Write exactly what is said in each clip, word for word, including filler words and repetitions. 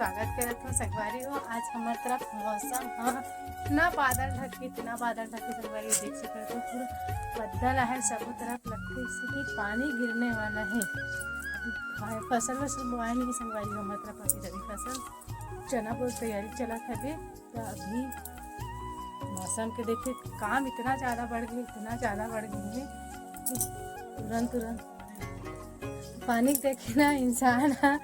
स्वागत करत हूँ संगवारी हो। आज हमर तरफ मौसम ह इतना बादल ढके, इतना बादल ढके संगवारी हो, देख सकत हो पूरा बदल है, सबो तरफ लगथे जैसे कि पानी गिरने वाला है। अभी भाई फसल वसल बोआए नहीं संगवारी हो, हमर तरफ अभी रबी फसल चना बोल तैयारी चलत हवे। तो अभी मौसम के देखे काम इतना ज्यादा बढ़ गई, इतना ज्यादा बढ़ गई है कि तुरंत तुरंत पानी के देखे ना इंसान ह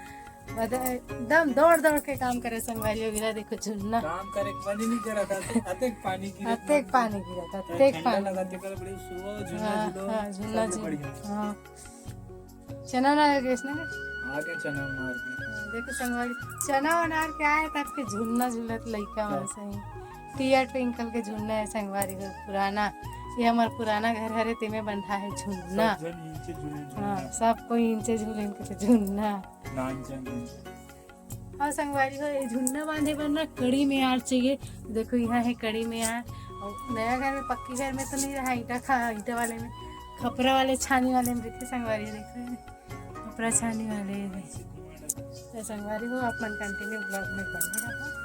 बदे एकदम दौड़ दौड़ के काम करे संगवारी हो। गिरा देखो झुन्ना काम करे के मन ही नहीं करत, अतेक पानी गिरत अतेक पानी गिरत, अतेक ठंडा पानी। लगत, तेकर बड़ी सुबह झुन्ना हाँ, झुलो, हाँ, झुन्ना सबले झुलो। बढ़िया। हाँ। चना ना गैस ना। आगे चना मार के। देखो संगवारी, चना बना के आए तब के झुन्ना झुलत लइका मन हाँ। सही। टिया ट्विंकल के झुन्ना है संगवारी हो पुराना। ये हमर पुराना घर हरे, तेमे बंधा है झुन्ना। सब झन इंचे झुले झुन्ना। हाँ, सब कोई इंचे झुले इनके तो झुन्ना। नानचन झुन्ना। और संगवारी हो, ये झुन्ना बांधे बर ना कड़ी में आर चाहिए। देखो, यहाँ है कड़ी में आर। और नया घर में, पक्की घर में तो नहीं रहा, ईंटा खा, ईंटा वाले में, खपरा वाले, छानी वाले में देखे संगवारी, देख रहे हैं, खपरा छानी वाले में। तो संगवारी हो, आप मन कंटिन्यू ब्लॉग में बने रहो।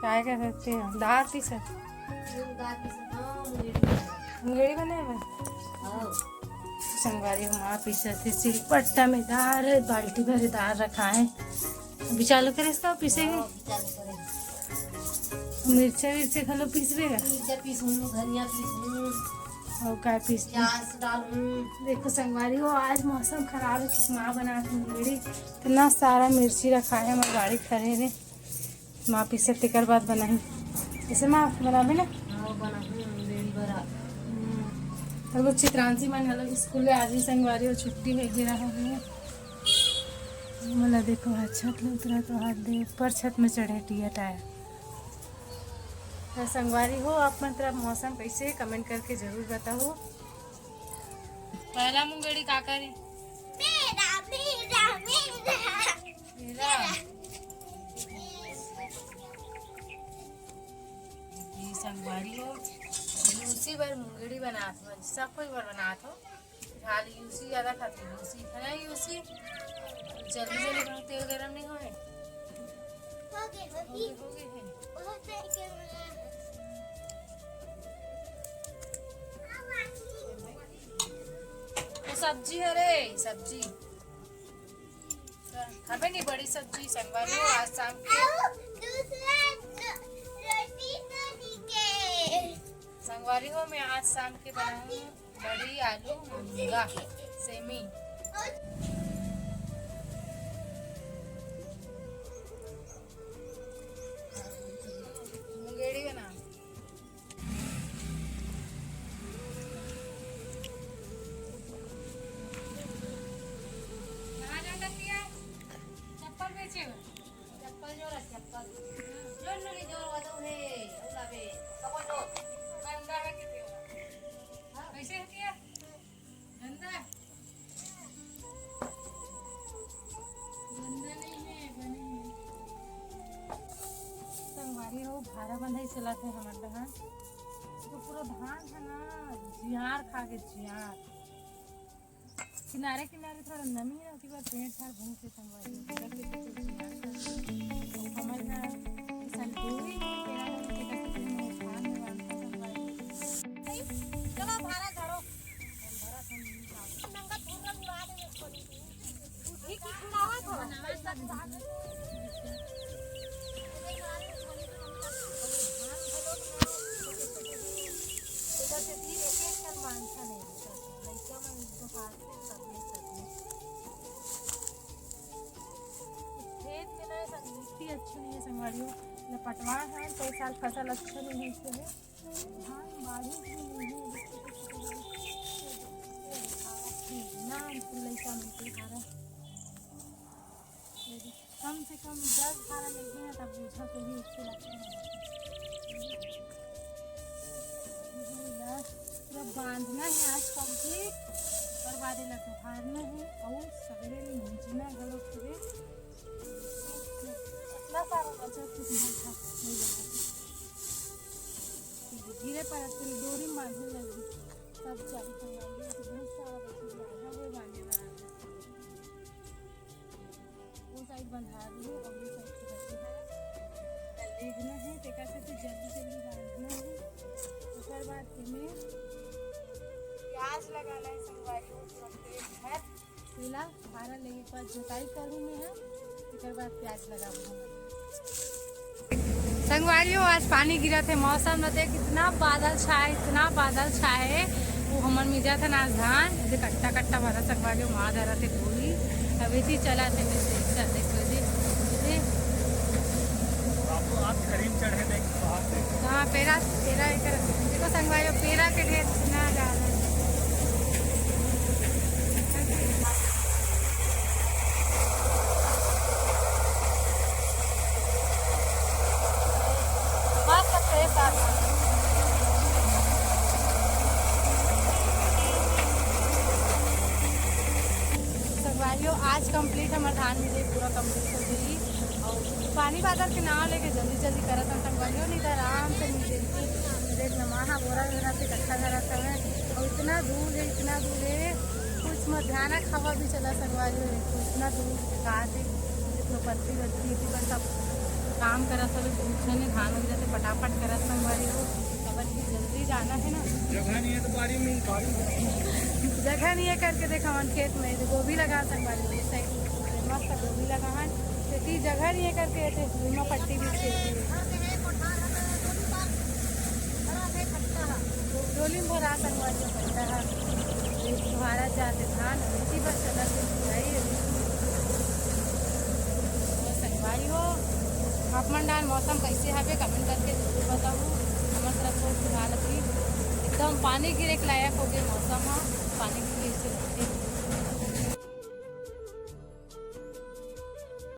काय कर सकते हो? दाल पीसत? मुंगेड़ी बनाए बर? संगवारी हो, माँ पीसत हे सिलपट्टा में दाल, बाल्टी भरे दाल रखा है। अभी चालू करे इसका पीसे के? मिर्चा विर्चा घलो पीसबे का? मिर्चा पीसूं, धनिया पीसूं, और का पीस? प्याज डालूं। देखो संगवारी हो, आज मौसम खराब है, माँ बना के मुंगेड़ी, इतना सारा मिर्ची रखा है हमारे गाड़ी खड़े रे। माँ पीसे तेकर बाद बनाही। ऐसे माँ बनाबे ना? हाँ, बनाबे, हम रेडी बरा। हम्म। और वो चित्रांशी मन घलो स्कूल ले आज ही संगवारी हो, छुट्टी है, गिरा हो गई है। मोला देखो, हा छत ले उतरा तो हाथ दे, ऊपर छत में चढ़े टिया टाया। तो संगवारी हो, आप मन तरफ मौसम कैसे है, कमेंट करके जरूर बताओ। पहला मुंगेड़ी का करे? मेरा, मेरा, मेरा। मेरा। ये संगवारी हो, यूसी बर मुंगेड़ी बनात हो, सब कोई बर बनात हो। फिलहाल यूसी ज्यादा खाती, यूसी है ना, यूसी जल्दी जल्दी बनाओ, तेल गरम नहीं होए। हो गए, हो गए। हो गए, हो गए हैं। बहुत सारे के बना। तो सब्जी है रे, सब्जी। हमें नहीं बड़ी सब्जी संगवारी हो आज शाम के। आओ, दूसरा रो-, रोटी तो निके। संगवारी हो, मैं आज शाम के बनाऊँ बड़ी आलू मुनगा सेमी। मुंगेड़ी बना। कहाँ जाता पिया? चप्पल बेचे बर। चप्पल जोर है, चप्पल। जोर नली जोर बदल है, उला बे, कपड़ जोर। गंदा है कितने? हाँ। कैसे है पिया? गंदा? गंदा नहीं है, बने हैं। संगवारी हो, भारा बंधई चलत हे हमर डहर। तो पूरा धान है ना, जियार खा के जियार। किनारे किनारे थोड़ा नमी रहती बा, पेड़ झाड़ बहुत है संगवारी। हमर ना, ऐसा दूरी नहीं, पेड़ झाड़ में बांधता संगवारी। चलो, भारा झाड़ो। खेत में ना, मिट्टी अच्छी नहीं है संगवारी हो, न पटवा है, तो इस साल फसल अच्छा नहीं है इसके लिए। धान बाढ़ी भी नहीं है, ना लइका मन के कारण। कम से कम दस बारह लइका हैं, तब बूझा को भी उसको लगता है। पूरा बांधना है आज complete, और बाद एला उभारना है और सगले में भूंजना घलो पूरे। इतना सारा बचा कुछ नहीं था, नहीं बचा। गिरे पर पूरी डोरी बांधने लगी, सब चारों संग बांधे, तो बहुत सारा बचा, आधा वो बांधे बना। वो साइड बंधा दूँ और ये साइड से करके है। लेगना है, तेकर से तो जल्दी जल्दी बांधना है। ओकर बाद एमे प्याज लगाना है संगवारी हो, पूरा खेत भर। पहला भारा लेके एक बार जोताई करूँ मैं, हाँ, तेकर बाद प्याज लगाबो हम। संगवारी हो, आज पानी गिरत हे, मौसम में देख, इतना बादल छाए, इतना बादल छाए। वो हमन मिंजत हन आज धान, जे कट्टा कट्टा भरा संगवारी हो, माँ धरत हे गोभी। अब इसी चला थे, देखो जी, जी। आपको आज करीब चढ़े देख, बाहर से। हाँ, पेरा, पेरा एकर, देखो संगवारी हो, पेरा के ढेर इतना ज्यादा है। मस्त fresh आता है। संगवारी हो, आज complete हमर धान मिंजे पूरा complete हो गई। और पानी बादल के नाम लेके जल्दी जल्दी करत हन संगवारी हो, नहीं तो आराम से मिंजे। देख न, माँ हा बोरा धरत हे, कट्टा धरत हवे। और इतना धूल है, इतना धूल है, कुछ मत। भयानक हवा भी चला संगवारी हो, इतना धूल का दे, इतना पत्ती वत्ती, इसी पर सब काम करत हवे, कुछ नहीं, धान हो जाते फटाफट करत संगवारी हो, काबर कि जल्दी जाना है ना। जगह नहीं है तो बारी में, बारी में। जगह नहीं है करके देख, हमन खेत में गोभी लगा संगवारी हो, इस side मस्त गोभी लगा है, क्योंकि जगह नहीं है करके ऐसे भूमा पट्टी भी खेत में। डोली में भरा संगवारी हो, पट्टा है। एक फुहारा जात हे धान, इसी बस चलत हे बुआई अभी। तो संगवारी हो, आप मन डाहर मौसम कैसे हवे, comment करके जरूर बताहू। हमर तरफ तो फिलहाल अभी एकदम पानी गिरे के लायक हो गए मौसम ह, पानी गिरे से लगथे।